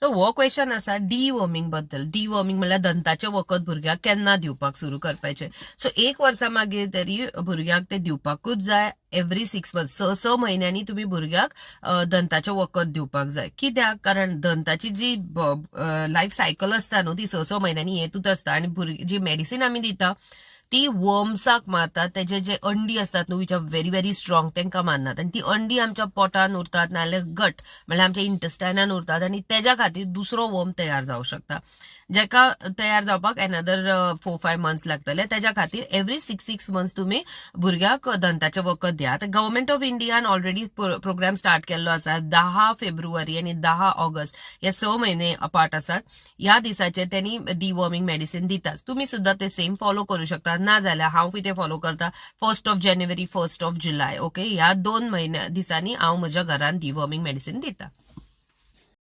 So हो question आसा deworming बद्दल. डिवर्मिंग म्हणल्यार दंताचें वखद भुरग्याक केन्ना दिवपाक सुरू करपाचें. सो एक वर्सा मागीर तरी भुरग्याक ते दिवपाकूच जाय. एवरी 6 मंथ्स, 6 6 म्हयन्यांनी तुमी भुरग्याक दंताचें वखद दिवपाक जाय. कित्याक? कारण दंताची जी लायफ सायकल आसता न्हू, ती 6 6 म्हयन्यांनी येतूच आसता आनी भुरगीं जी मेडिसीन आमी दिता ती वर्म्साक मारतात. तेजे जे अंडी असतात न्हू, which are very very strong, तांकां मारनात आनी ती अंडी आमच्या पोटान उरतात नाजाल्यार गट म्हणल्यार आमच्या इंटेस्टायनान उरतात आनी तेज्या खातीर दुसरो वर्म तयार जावं शकता, जेका तयार जावपाक एनदर 4-5 मंथ्स लागतले. तेज्या खातीर एवरी 6 6 मंथ्स तुमी भुरग्याक दंताचें वखद दिया. आतां गव्हर्मेंट ऑफ इंडियान ऑलरेडी प्रोग्राम स्टार्ट केल्लो आसा. 10 फेब्रुवारी आनी 10 ऑगस्ट हे 6 म्हयने अपार्ट आसात. ह्या दिसाचेर त्यांनी डिवर्मिंग मेडिसिन दितात. तुमी सुद्दां ते सेम फॉलो करू शकता. ना जाल्यार हांव कितें फॉलो करता, 1st of January, 1st of July, okay, ह्या 2 म्हयन्या दिसांनी हांव म्हज्या घरान डिवर्मिंग मेडिसिन दिता.